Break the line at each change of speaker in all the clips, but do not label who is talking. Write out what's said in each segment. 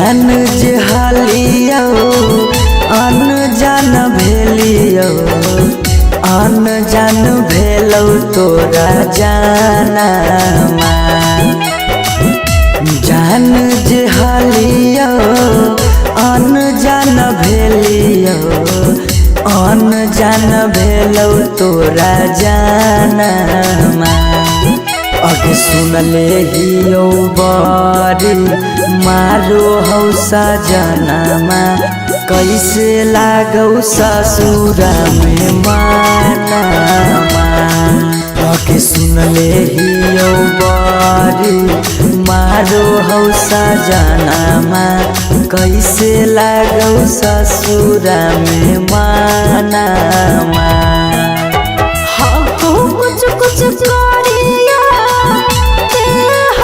जान जे हालियो अनजान भेलियो, अनजान भेलौ तोरा जानमा। जान जे हालियो अनजान भेलियो, अनजान भेलौ तोरा जानमा। अगे सुनले हियो बड़ी मारो हौ सजनमा, कैसे लागौ ससुरा में मानमा। अगे सुनले हियो बड़ी मारो हौ सजनमा, कैसे लागौ ससुरा में मानमा।
कुछ कुछ करिया देह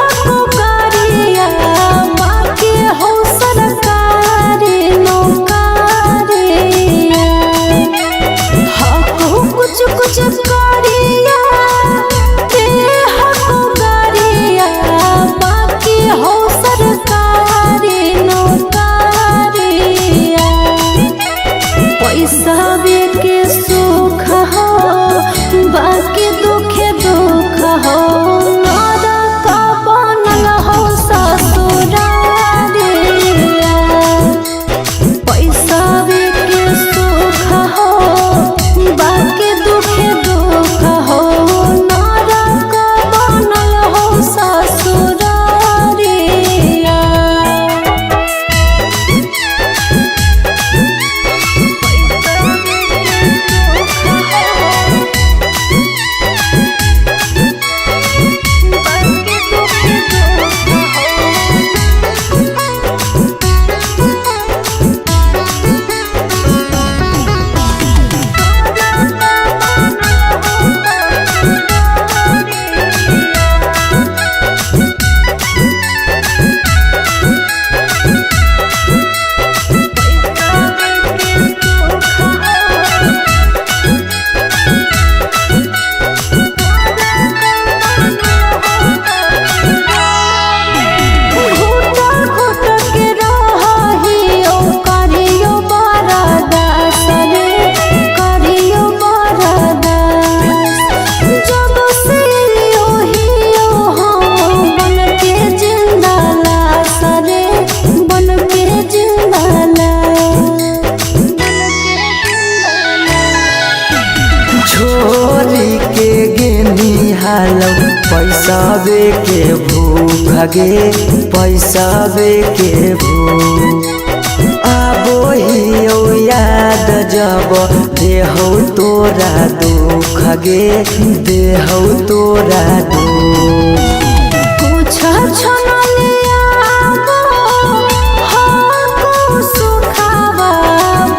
करिया, बाकी हो सरकारी नौकरिया। कुछ कुछ करिया देह करिया, बाकी हो सरकारी नौकरिया। पैसा के सुख हो बाकी दुखे दुख हो, नरक बनल हो ससुरारिया। पैसा के सुख हो बाकी दुखे दुख हो, नरक बनल हो ससुरारिया। घुट घुट के रहियो करियो बरदास रे, करियो बरदास। जब से ओहियो हम बन के जिंदा लाश रे, बन के जिंदा लाश।
छोरी के गेनी हालौ पैसावे के भूख गे, पैसावे के भूख। आबो हियो याद जब देहौ तोरा दुख गे, देहौ तोरा दुख।
कुछ छनलियाबो हो सुखावा,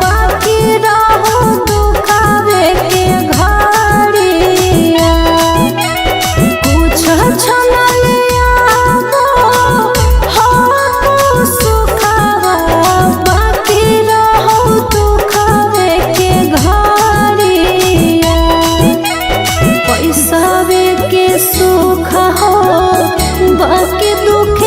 बाकी रहो दुखावे के घड़िया। कुछ छनलियाबो हो सुखावा, बाकी रहो दुखावे के घड़िया। पैसा के सुख हो बाकी दुख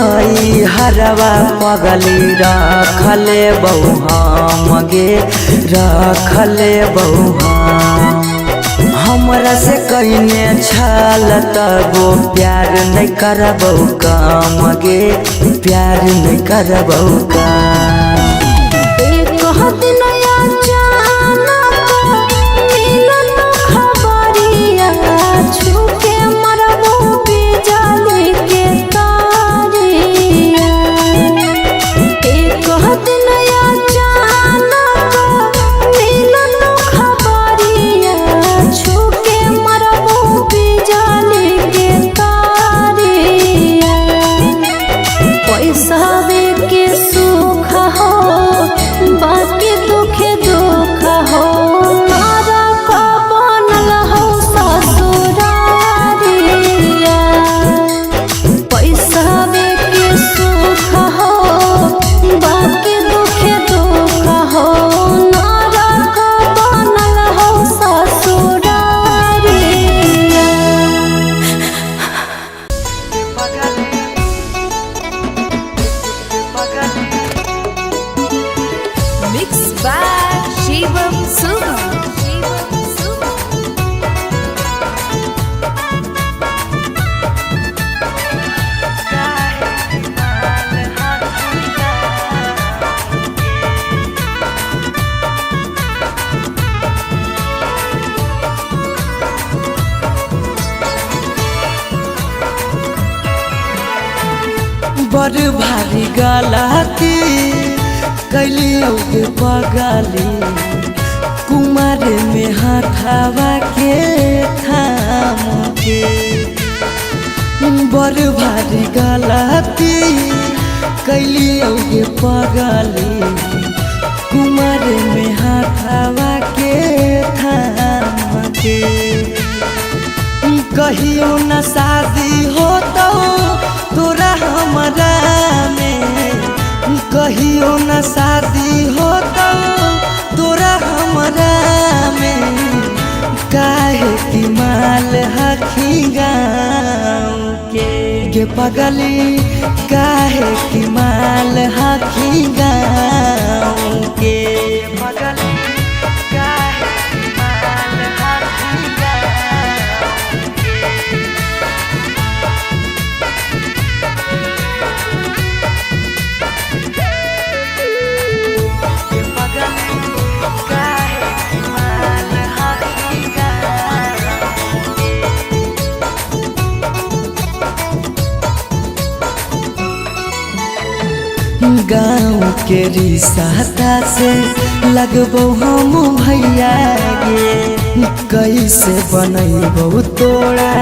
नई हरवा पगली रखले बहु हम गे, रखले बहु हम। हमरा से कइने छल तबो प्यार नहीं करबौ काम गे, प्यार नहीं करबौ काम।
एक दिन अचानक मिलल खबरिया, छूके मरबो बिजली के तारिया। एक दिन अचानक मिलल खबरिया, छूके मरबो बिजली के तारिया। पैसा के सुख हो बाकी दुख दुख हो, मारा का बनल हो ससुरारिया। पैसा के सुख हो बाकी दुख दुख हो, मारा का बनल हो ससुरारिया।
Mix by Shivam Suba.
बड़ भारी गलती कैलियौ गे पगली, कुमार में हाथावा के थाम के। बड़ भारी गलती कैलियौ गे पगली, कुमार में हाथावा के थाम के। कहियो न शादी होतौ तोरा हमरा में, कहियो न शादी होतौ तोरा हमरा में। काहे कि माल हखी गाँव के गे पगली, काहे कि माल हखी गाँव के पगली, काहे कि माल हखी गाँव के। गाँव के रिसाता से लगबो हम भैया गे, कैसे बनैबो तोरा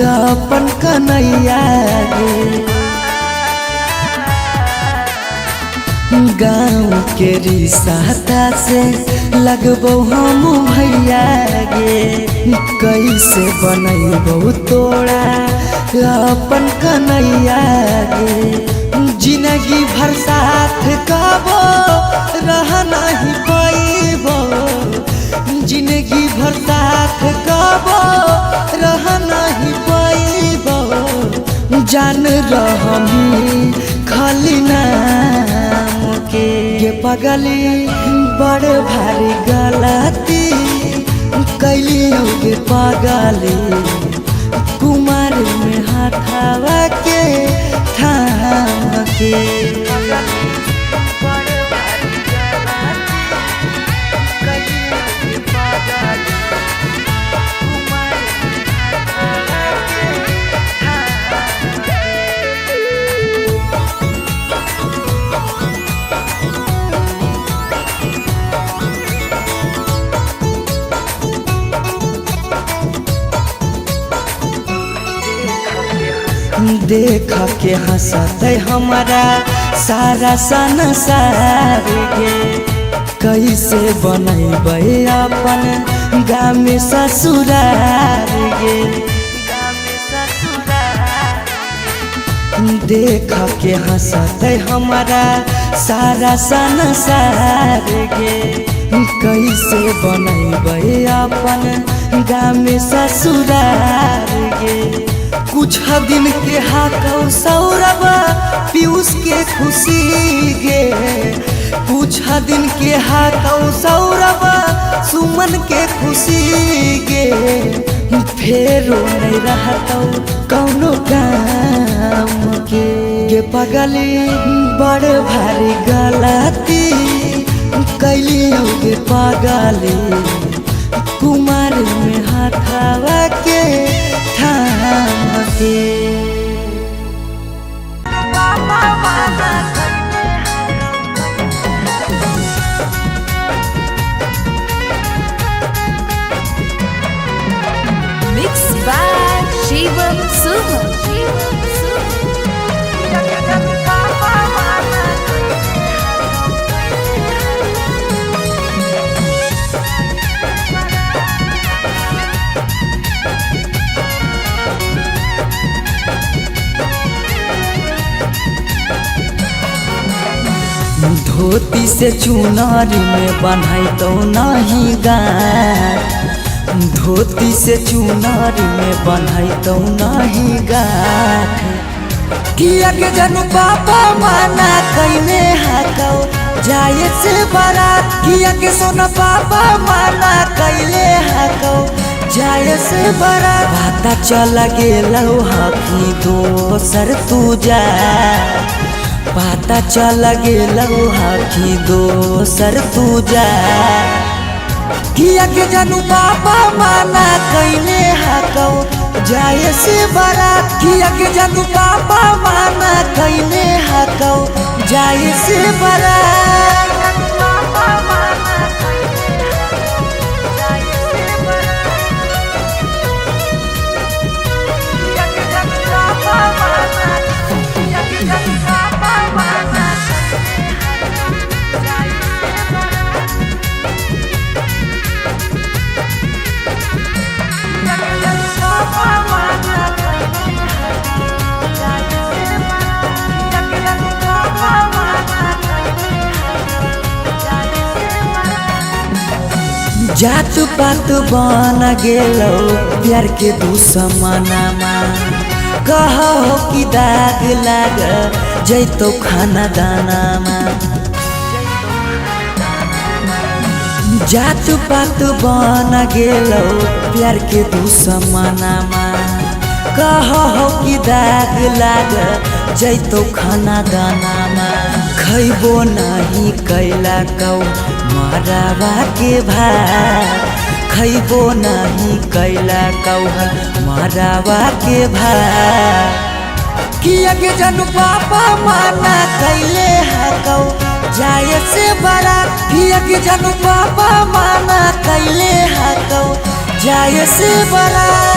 अपन कन्हैया गे। गाँव के रिसाता से लगबो हम भैया गे, कैसे बनैबो तोरा अपन कन्हैया गे। जिंदगी भर साथ कबो रह नहीं पैबो, जिंदगी भर साथ कबो रह नहीं पैबो। जान रहमी खाली नाम के गे पगली, बड़ भारी गलती कैलियौ गे पगली, कुमार में हाथावा के थाम के। देख के हंसते हमारा सारा संसार गे, कैसे बनैबै अपन गाम ससुरार गे। देख के हंसते हमारा सारा संसार गे, कैसे बनैबै अपन गाम ससुरार गे। कुछ दिन के हाकौ सौरभ पीयूष के खुशी गे, कुछ दिन के हाकौ सौरभ सुमन के खुशी गे। फेरो नहीं रहतौ कौनो काम के गे पगली, बड़ भारी गलती कैलियो गे पगली, कुमार में हाथावा के थाम के।
Mix by Shivam Suman.
धोती से चुनारी में बन्हाई तो नहीं गार, धोती से चुनारी में बन्हाई तो नहीं गाठ। किया के जनु पापा माना कैने हाकौ जाए से बारात, किया के सोना पापा माना कैले हाकौ जाए से बारात। पता चल गेलौ हकी दोसर तू जा, पता चल गेलौ हकी दोसर तू जा। किया के जानू पापा माना कैले हाकौ जाए से बारात, किया के जानू पापा माना कैले हाकौ जाए से बारात। जात पात बन गेलौ प्यार के दुश्मनामा, कहो कि दाग लाग जैतो खाना दानामा। जात पात बन गेलौ प्यार के दुश्मनामा, कहो कि दाग लाग जैतो खाना दानामा। खैबो नाही कैला कौ मरावा के भात, खैबो नाही कैला कौ मरावा के भात। किया के जानू पापा माना कैले हाकौ जाए से बारात, किया के जानू पापा माना कैले हाकौ जाए से बारात।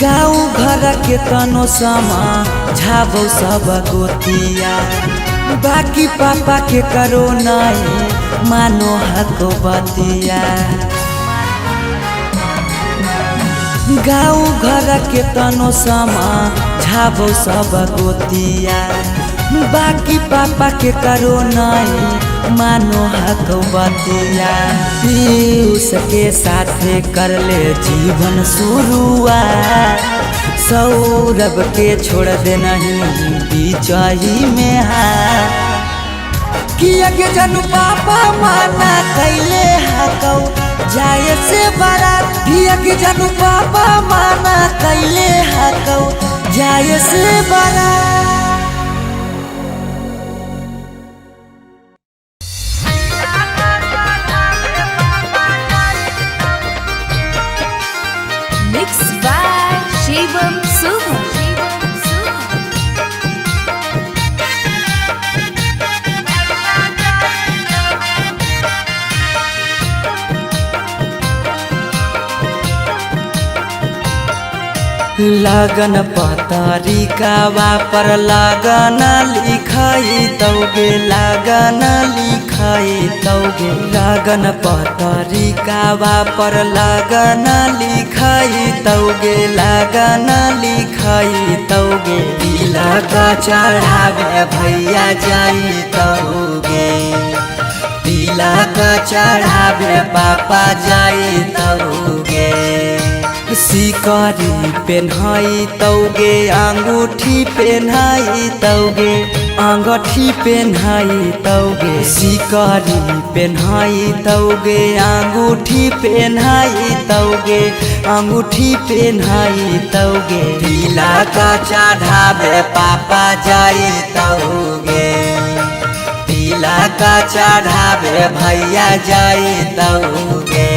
गाँव घर के तनो समा झाबो सब गोतिया, बाकी पापा के करो नहीं मानो हको बतिया। गाँव घर के तनो समा झाबो सब गोतिया, बाकी पापा के करो नहीं मानो हको बतिया। पीयूष के साथे कर ले जीवन शुरुआत, सौरभ के छोड़ दे नहीं बीचही में हाथ। किया के जानू पापा माना कैले हाकौ जाए से बारात, किया के जानू पापा माना कैले हाकौ जाए से बारात।
Mix by Shivam Suman.
लगन पतरिकावा पर लगन लिखाई तौगे, लगन लिखाई तौगे। लगन पतरिकावा पर लगन लिखाई तौगे, लगन लिखाई तौगे। तिलक चढ़ावे भैया जाई तौगे, तिलक चढ़ावे पापा जाई तौगे। सिकरी पेन्हाई तौगे, अंगूठी पेन्हाई तौगे, अंगूठी पेन्हाई तौगे। सिकरी पेन्हाई तौगे, अंगूठी पेन्हाई तौगे, अंगूठी पेन्हाई तौगे। तिलक चढ़ावे पापा जाई तौगे, तिलक चढ़ावे भैया जाई तौगे।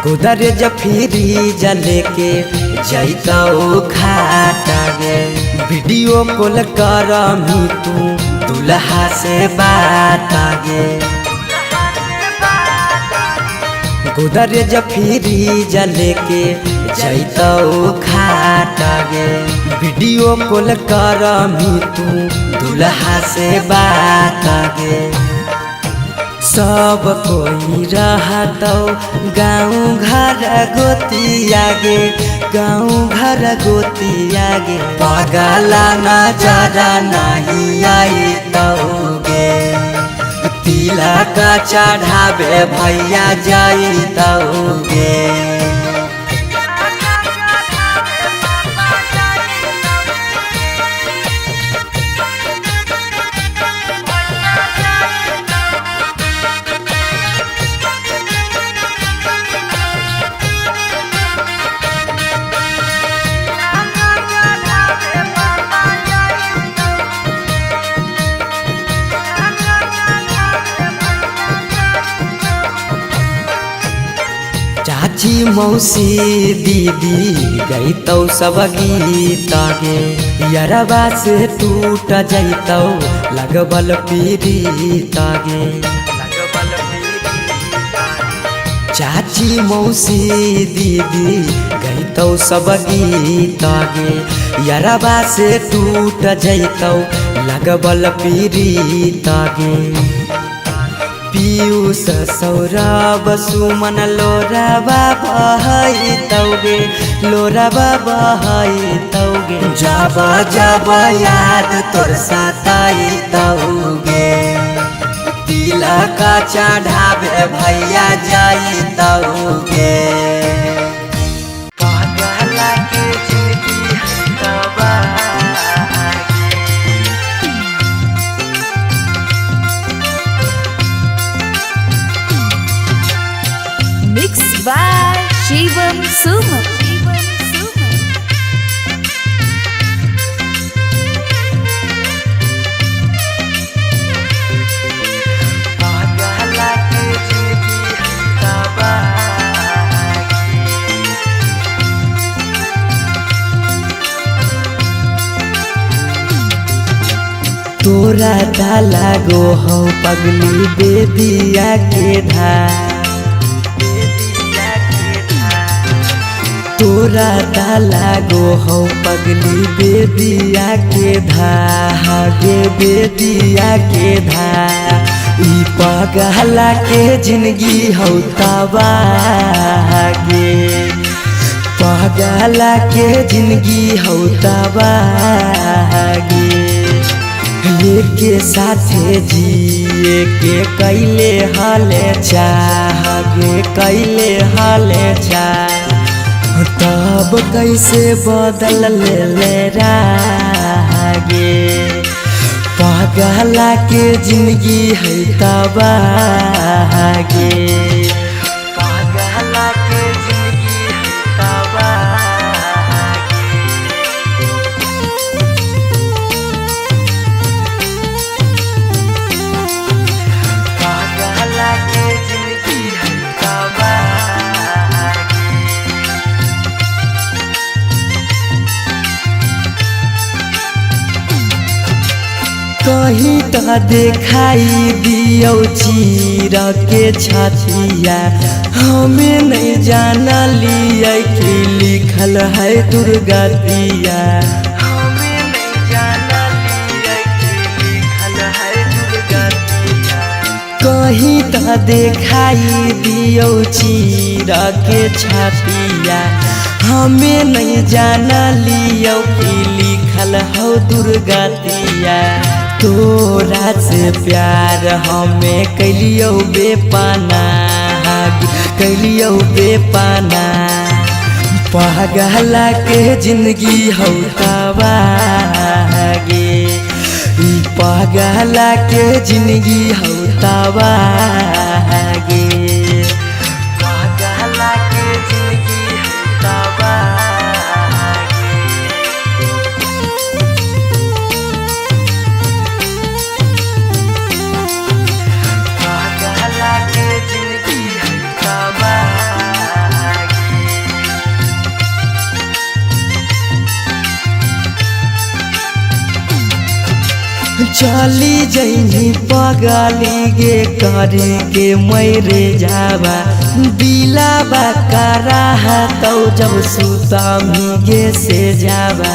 गोदरेज फ्रीज लेके जैतौ खाटा गे, वीडियो कॉल करमी तू दुल्हा से बात गे। गोदरेज फ्रीज लेके जैतौ खाटा गे, वीडियो कॉल करमी तू दुल्हा से बात गे। सब कोई रहतौ गाँव घर गोतिया गे, गाँव घर गोतिया गे। पगला नजर नहीं आई तौगे, तिलक चढ़ावे भैया जाई तौगे। चाची मौसी दीदी गईतौ सब गीत गे, यरबा से टूट जैतौ लगबल पीरीत गे। चाची मौसी दीदी गईतौ सब गीत गे, यरबा से टूट जैतौ लगबल पीरीत गे। पीयूष सौरभ सुमन लोराबा बहई तौगे, लोराबा बहई तौगे। जब जब याद तोर सताई तौगे, तिलक चढ़ावे भैया जाई तौगे। पगला के जिंदगी है तबाह।
Mix by Shivam Suman.
पगला के जिंदगी है तबाह। तोरा डाला गो हौ पगली बेदिया के धार, तोरा डाला गो हौ पगली बेदिया के धागे, बेदिया के धा। ई पगला के जिंदगी हौ तबाह गे, पगला के जिंदगी हौ तबाह गे। के साथे जिए के कैले हाले चाह गे, कैले हाले चाह। तब कैसे बदल ले रागे, पगला के जिंदगी है तबाह गे, पगला के जिंदगी है तबाह गे। कहीं त देखाई दियौ चीर के छतिया। हमें नहीं जानलियै कि लिखल है दुर्गतिया। हमें नहीं जानलियै कि लिखल है दुर्गतिया। कहीं त देखाई दियौ चीर के छतिया। हमें नहीं जानलियौ कि लिखल हौ दुर्गतिया। तोरा से प्यार हमें कैलियौ बेपना, कैलियौ बेपना। पगला के जिंदगी हौ तबाह गे, ई पगला के जिंदगी हौ तबाह गे। पगला के जिंदगी हौ तबाह गे। पगला के जिंदगी हौ तबाह गे। चली जइनी पगली गे करे के मैरे जावा। दिलावा कराहा तौ जब सुतामी गे से जावा।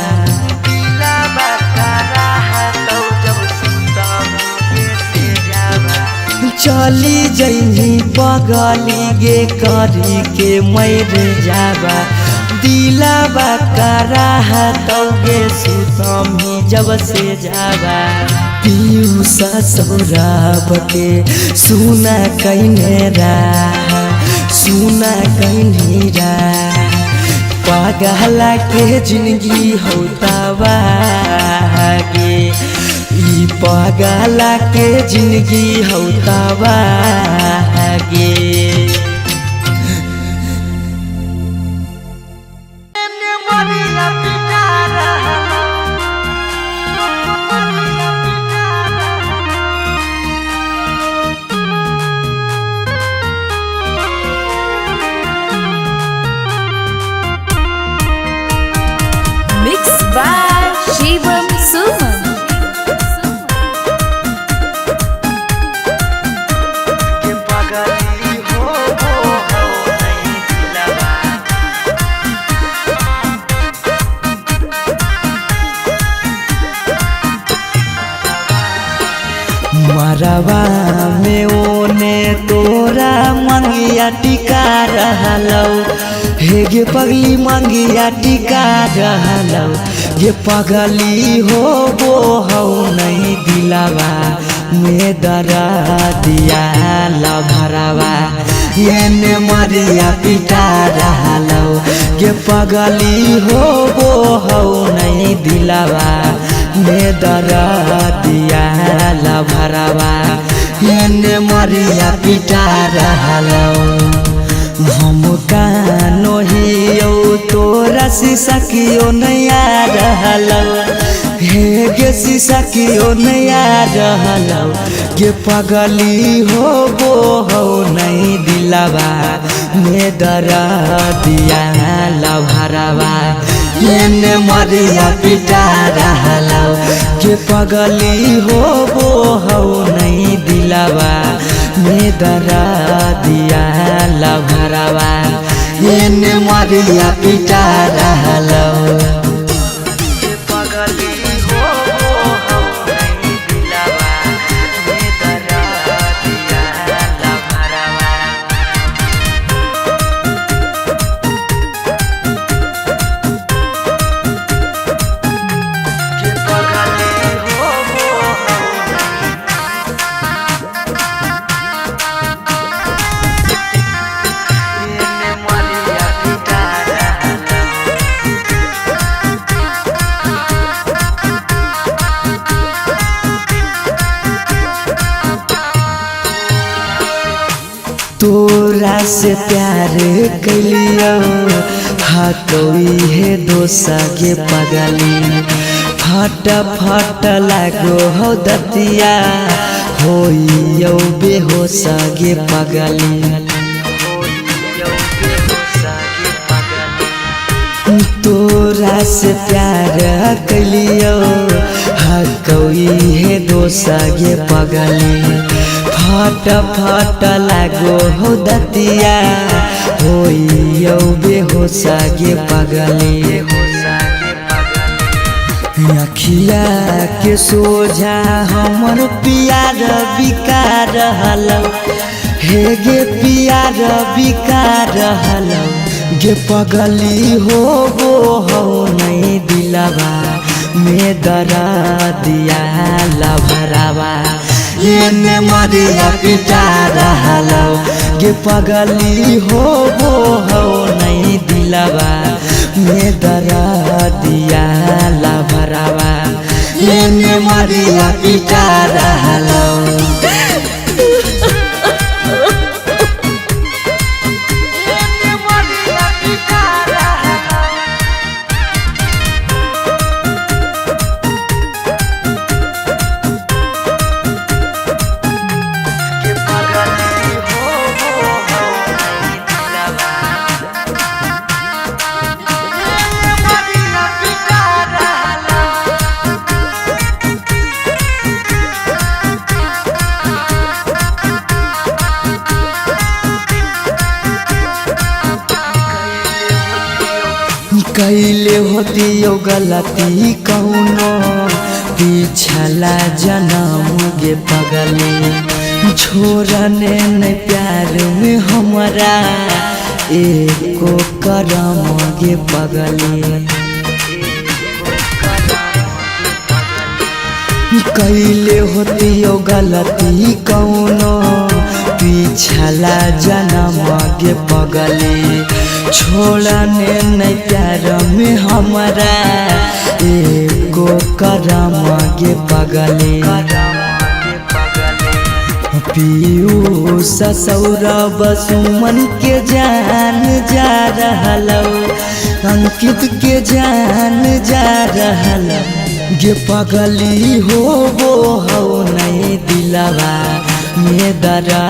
दिलावा कराहा तौ जब सुतामी गे से जावा। चली जइनी पगली गे करे के मैरे जावा। दिलावा कराहा तौ गे सुतामी जब से जावा। पीयूषा सौरभ के सुना कैने राह, सुना कैने राह। पगला के जिंदगी हौ तबाह गे, ई पगला के जिंदगी हौ तबाह गे।
Mix by Shivam Suman.
के पगली हो हो नहीं दिलवा। मरवा में ओने तोरा मंगिया टिका रहलौ, हे गे पगली मंगिया टिका रहलौ। गे पगली हो वो हौ नहीं दिलवा में दरा दिया लभरवा। एने मरिया पिटा रहलौ, गे पगली हो वो हौ नहीं दिलवा में दरा दिया लभरवा। एने मरिया पिटा रहलौ। हम कानो हियौ तोरा शीशा कियो नैया रहलौ, हे गे शीशा कियो नैया रहलौ। गे पगली हो वो हौ नहीं दिलवा में दरा दिया लभरवा। एने मरिया पिटा रहलौ, गे पगली हो वो हौ नहीं दिलवा में दरा दिया लभरवा। एने मरिया पिटा रहलौ। पगली हो वो हौ नहीं दिलवा में दरा दिया लभरवा। के पगली हो वो हौ एने मरिया पिटा रहलौ। तोरा से प्यार कैलियौ हाथो हे दोसा गे पगली। फट फट लागो हौ दतिया होइयौ बेहोश गे पगली। तोरा से प्यार कैलियो हकौई हे दोसा गे पगली। फट फट लागो हो दतिया होइयो बेहोशा गे पगली। अखिया के सोझा हमर पियार बिका रहल हे गे पियार बिका रहल गे पगली हो गो हो नहीं दिलवा में दरा दिया लभरावा एने मरिया पिटा रहल गे पगली हो गो हो नहीं दिलवा में दरा दिया लभरावा एने मरिया पिटा रहल। कैले होती गलती कौनो पिछला जनम गे पगली। छोड़ने न प्यार में हमरा एको करम गे पगली। कैले होती गलती कौनो पिछला जनम गे पगली। छोड़ने न प्यार में हमरा एको करम गे पगली। पीयूष सौरभ सुमन के जान जा रहल अंकित के जान जा रहल गे पगली हो गो हो नहीं दिलवा में दरा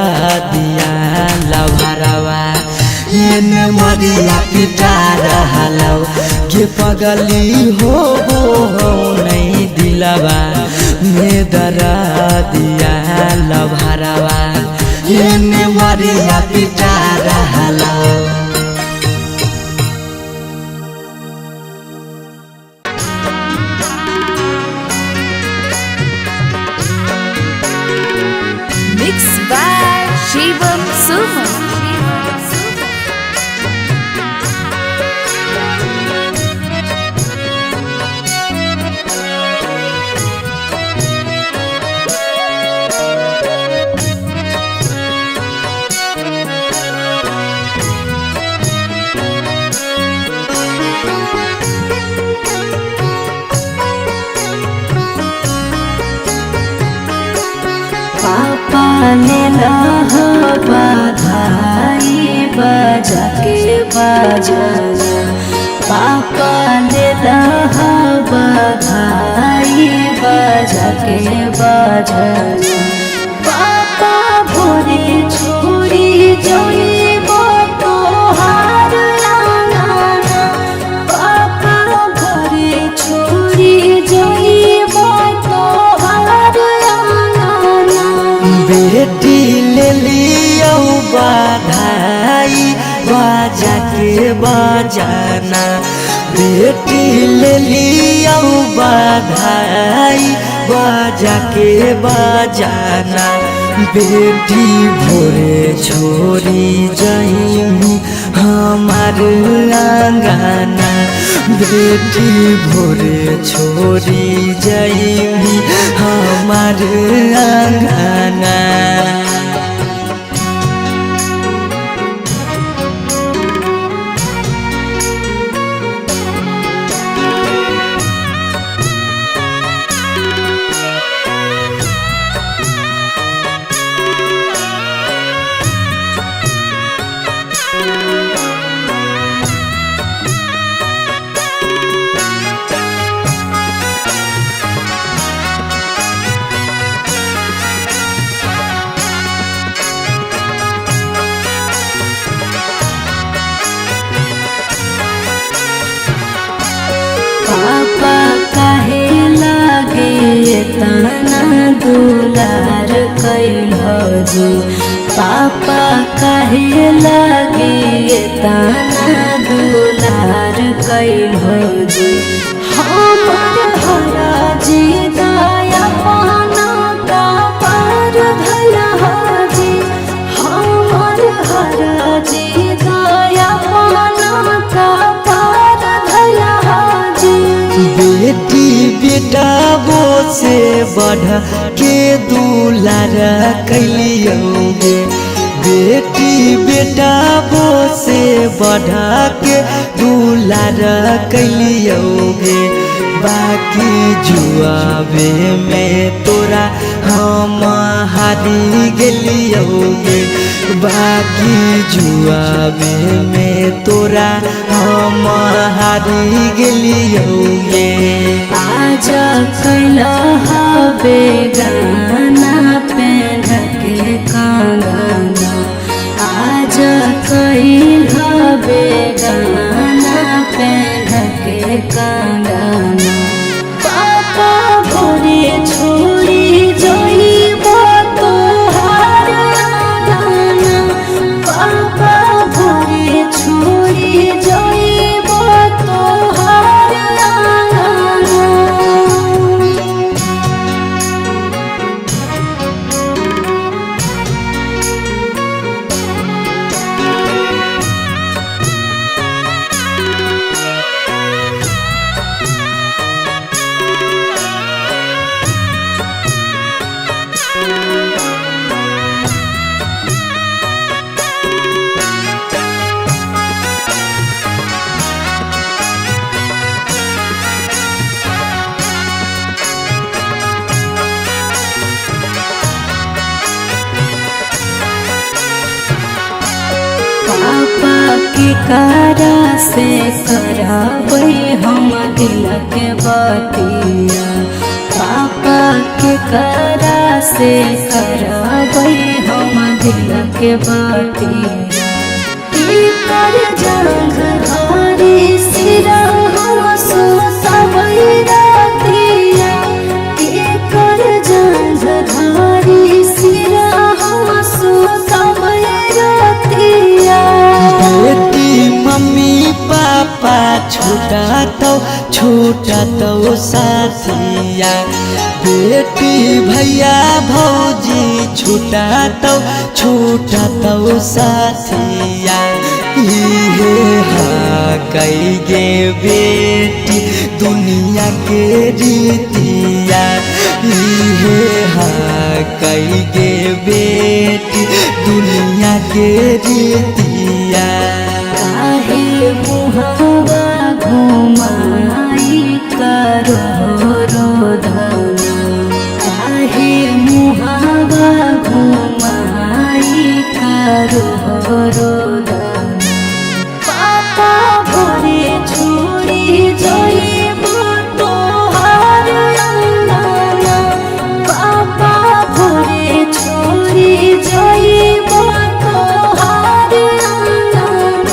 दिया लभरावा एने मरिया पिटा रहल गे पगली हो गो हो नहीं दिलवा में दरा दिया लभरावा एने मरिया पिटा रहल।
Mix by Shivam Suman.
पापा ने बधाई बजा के बजाना, पापा ने बधाई बजा के बजाना। पापा भोरे छोड़ी जोइब तोहार आंगना, पापा भोरे छोड़ी जोइब तोहार आंगना।
बेटी ले लियो बधाई बाजा के बजाना, बेटी ले लियो बधाई बाजा के बजाना। बेटी भोरे छोड़ी जाई हमार आंगना, बेटी भोरे छोड़ी जाई हमार आंगना।
दुलार कैल जी। पापा काहे लागे ताना दुलार कैल जी। हमर हरा जी दया पाना का पार धला जी। हमर हरा जी दया पाना का पार धला जी।
बेटी बेटाबो से बढ़ के दुलार कैलियौगे, बेटी बेटाबो से बढ़ के दुलार कैलियौगे। बाकी जुआबे में तोरा हम हारी गेलियौगे, बाकी जुआबे में तोरा हम हारी गेलियौगे।
आजा कैला हबे गाना पेन के कंगना। आजा कैल हबे गाना पेन के कंगना। पापा भोरे छोड़ी जइब तोहार आंगना। पापा भोरे छोड़ी जइब तोहार आंगना। पापा के कारा से कराबै हम दिल के बतिया। पापा के कारा से कराबै हम दिल के बतिया। कर जंग धारी सिरा हम सुतबै रातिया। कर जंग धारी सिरा हम सुतबै रातिया।
बेटी मम्मी पापा छोटा तो साथिया, बेटी भैया भौजी छोटा तो साथिया। इहे हा कई गे बेटी दुनिया के रीतिया, इहे हा कई गे बेटी दुनिया के रीतिया।
काहे मुहावा घुमाई करो रोधना। काहे मुहावा घुमाई करो रोधना। पापा भोरे छोड़ी जइब तोहार आंगना। पापा भोरे छोड़ी जइब तोहार आंगना।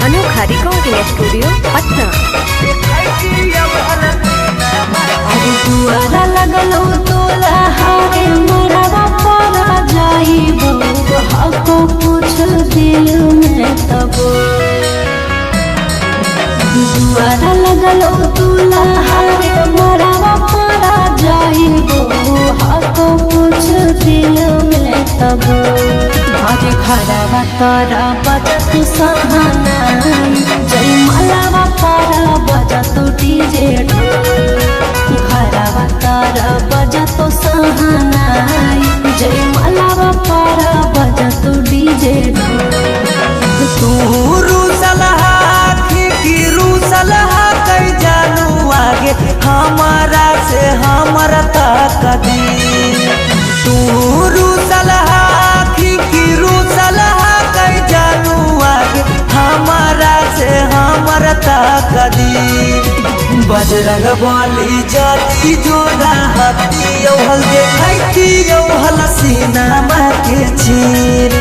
अनोखा रिकॉर्डिंग स्टूडियो पटना।
अरे दुआरा लगलो तोला हारे मरवा पड़ा जाइबो। हको कुछ दिल में तब दुआरा लगलो तोला हारे मरवा पड़ा जाइबो। हको कुछ दिल में तब अरे खराबा तारा बजत सहाना। जय मलावा पारा बजत डीजे घरवा तारा बजत सहाना। जय मलावा पारा बजत डीजे।
तू रुसलहा की रुसलहा कई जानू आगे हमारा से हमारा तक दी। तू रुसलहा की रुसलहा कई जानू आगे हमारा से बजरंग बली जाती जोड़ा हाथी औहल देखैती औहल सीनामा के चीर।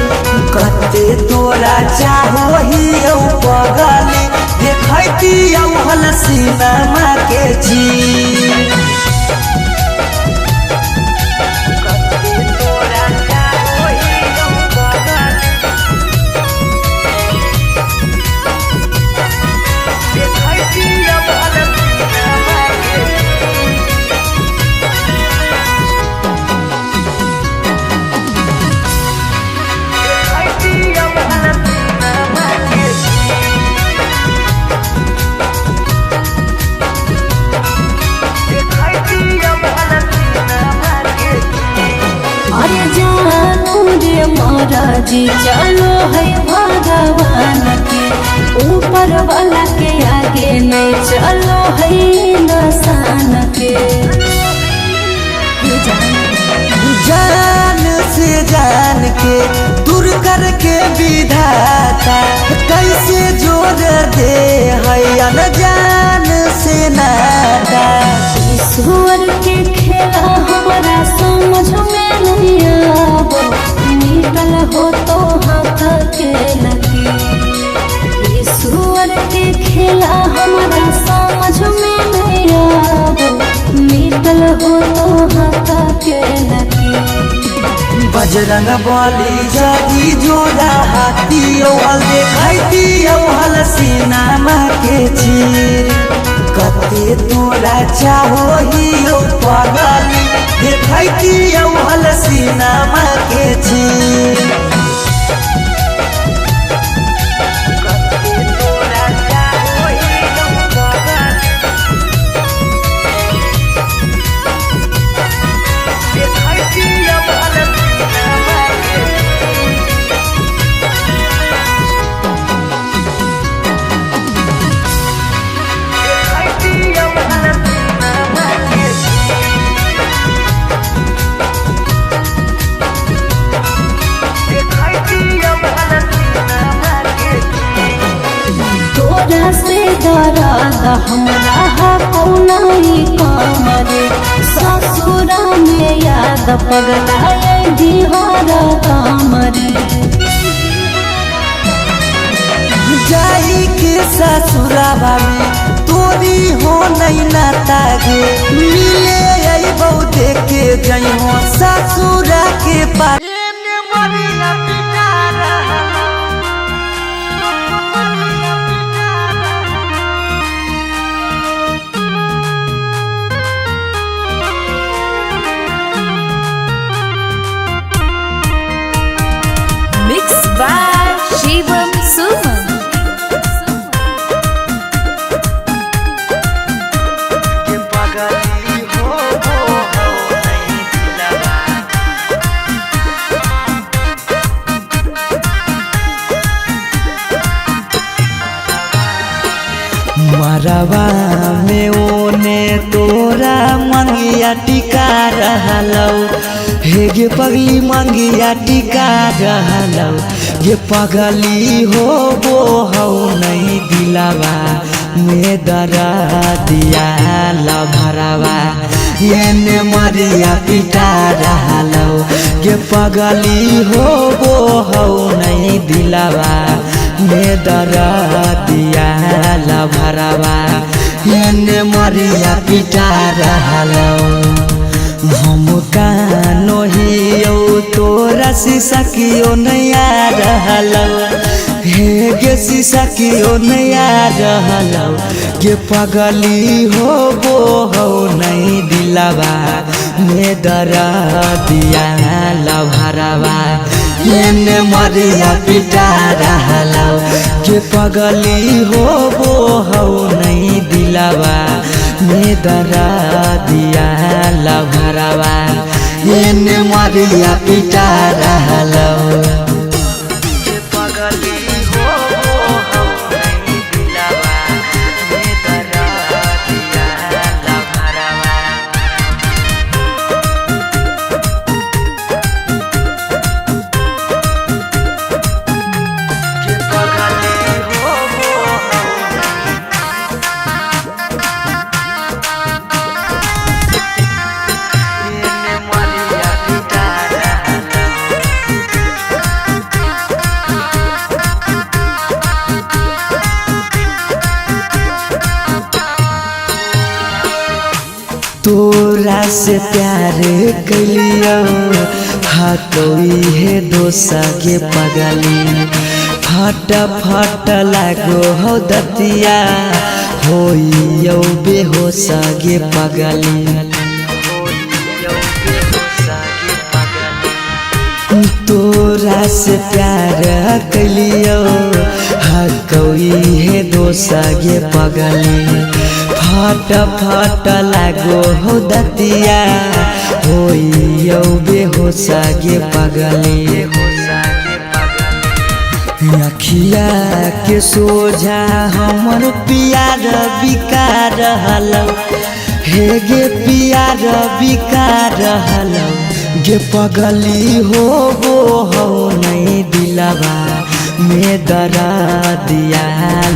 कते तोरा चाहो ही औ पगली देखैती औहल सीनामा के चीर। कते तोरा चाहो ही औ पगली देखैती औहल सीनामा के चीर। देखैती औहल सीनामा के चीर। देखैती औहल सीनामा के चीर।
अरे जानू रे महाराजी चलो है भगवान के, ऊपर वाला के आगे नहीं चलो है नसान के।
जान से जान के दूर करके विधाता कैसे जोड़ दे है अनजान से नाता।
ईश्वर के खेला हमारा समझ में नहीं आबो, निकल हो तो हाथ के लकीर। ईश्वर के खेला हमारा समझ में नहीं आबो, निकल हो तो हाथ के लकीर।
बजरंग बली जागी जोड़ा हाथी औहल देखैती औहल सीनामा के चीर। कते तोरा चाहो ही औ पगली देखैती औहल सीनामा के चीर। कते तोरा चाहो ही औ पगली देखैती औहल सीनामा के चीर। देखैती औहल सीनामा के चीर। देखैती औहल सीनामा के चीर।
तोरा से दर्द हमरा कौनाई कमरे, ससुरा में याद पगलाए बिहार कमरे।
जाई के ससुरावा में तोरी हो नहीं नाता गे, मिले आई बहुते के जई हो ससुरा के पास।
Mix by Shivam Suman.
के पगली हो हो नहीं दिलवा। मरवा में ओने तोरा मंगिया टिका रहलौ, हे गे पगली मंगिया टिका रहलौ। गे पगली हो वो हौ नहीं दिलवा में दरा दिया लभरवा एने मरिया पिटा रहलौ। गे पगली हो वो हौ नहीं दिलवा में दरा दिया लभरवा एने मरिया पिटा रहलौ। हम कानो हियौ तोरा शीशा कियो नहीं आ रहलौ, हे गे शीशा कियो नहीं आ रहलौ। गे पगली हो वो हौ नहीं दिलवा में दरा दिया लभरवा एने मरिया पिटा रहलौ। गे पगली हो वो हौ नहीं दिलवा में दरा दिया लभरवा एने मरिया पिटा रहलौ। गे पगली हो वो हौ नहीं दिलवा में दरा दिया लभरवा। के पगली हो वो हौ से प्यार कैलियो हकई हे दोसा गे पगली। फट फट लागो हो दतिया होइयो बेहोशा गे पगली। तोरा से प्यार कैलियो हकई हे दोसा गे पगली। फट फट लागो हो दतिया होइयो बेहोशा गे पगली। अखिया के सोझा हमर पियार बिका रहल हे गे पियार बिका रहल गे पगली हो गो हो नहीं दिलवा में दरा दिया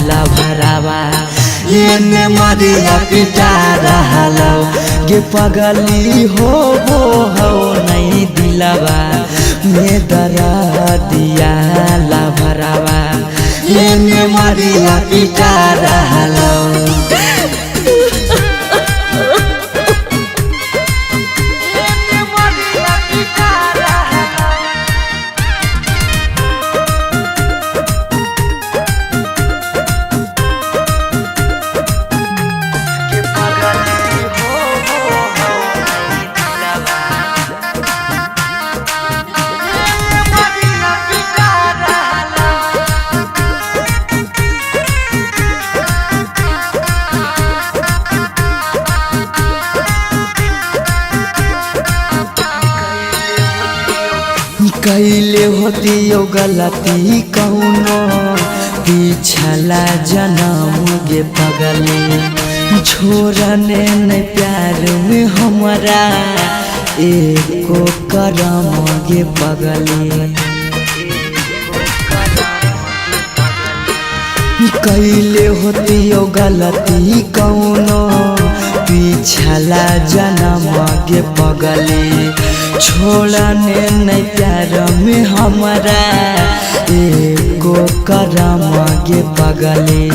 लभरावा एने मरिया पिटा रहल गे पगली हो गो हो नहीं दिलवा में दरा दिया लभरावा एने मरिया पिटा रहल। कैले होतियो गलती कौनो पिछला जनम गे पगली। छोड़ने न प्यार में हमारा एको करम गे पगली। कैले होतियो गलती कौनो पिछला जनम गे पगली। छोड़ने नहीं प्यार में हमारा एको करम गे पगली।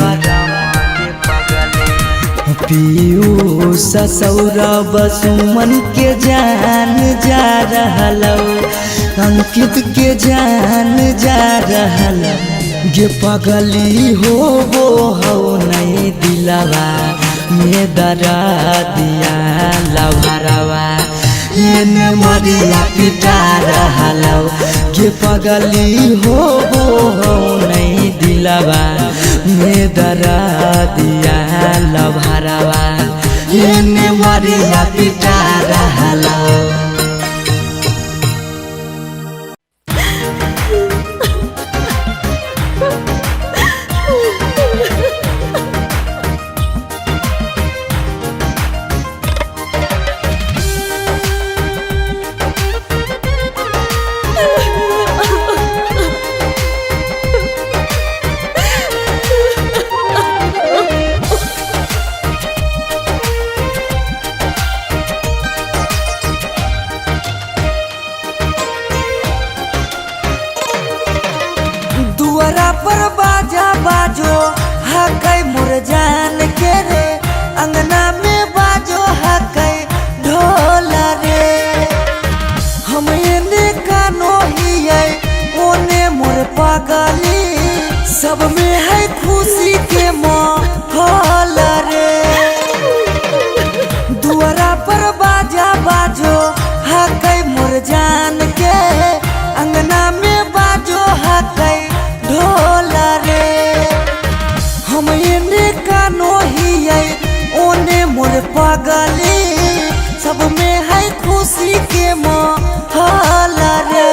पीयूष सौरभ सुमन के जान जा रहल अंकित के जान जा रहल गे पगली हो गो हो नहीं दिलवा में दरा दिया लभरावा एने मरिया पिटा रहल गे पगली हो गो हो नहीं दिलवा में दरा दिया लभरावा एने मरिया पिटा रहल। दुआरा पर बाजा बाजो हकै मोर जान के रे, अंगना में बाजो हकै ढोला रे। हम एने कानो हियै ओने मोर पगली, सब में है खुशी के माहौल रे। दुआरा पर बाजा बाजो हकै मोर जान के, अंगना में बाजो हकै ढोला रे। हम एने कानो हियै ओने मोर पगली, सब में है खुशी के माहौल रे।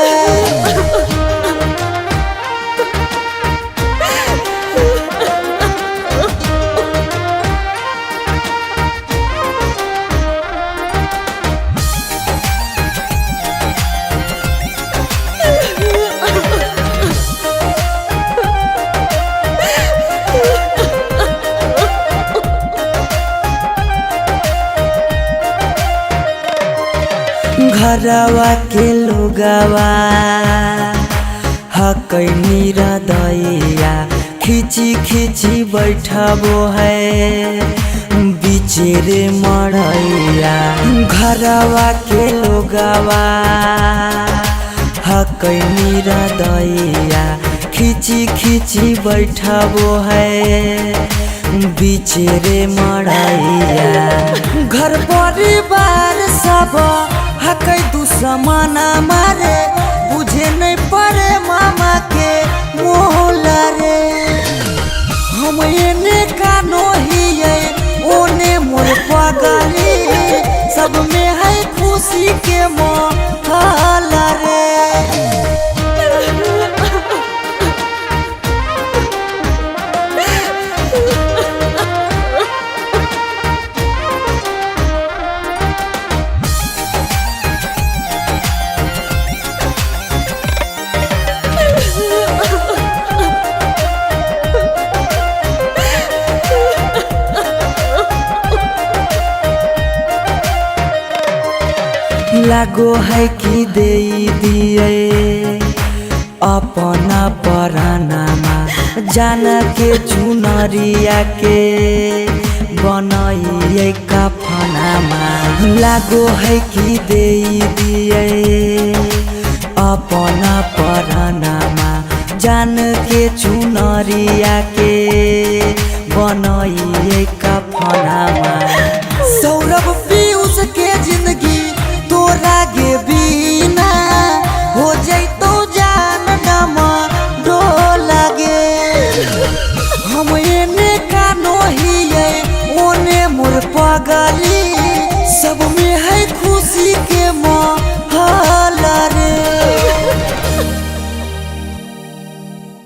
घरवा के लोगवा हकै निरदैया, खिची खिची बैठबो है बीच बीचे रे मड़ैया। घरवा के लोगवा हकै निरदैया, खींची खींची बैठबो है बीचे रे मड़ैया। घर परिवार सब हकै दुश्मन मारे, बुझे नहीं पड़े मामा के मोहला रे। हम एने कानो हियै ओने मोर पगली, सब में है खुशी के माहौल रे। लागो है कि दे दिए अपना परानामा, जान के चुनरिया के बनाइए कफनामा। लागो है कि दे दिए अपना परानामा, जान के चुनरिया के बनाइए कफनामा। सौरभ पीयूष के जिंदगी तोरा गे बिना हो जैतो जान नमा डोला गे। हम एने कानो हियै ओने मोर पगली, सब में है खुशी के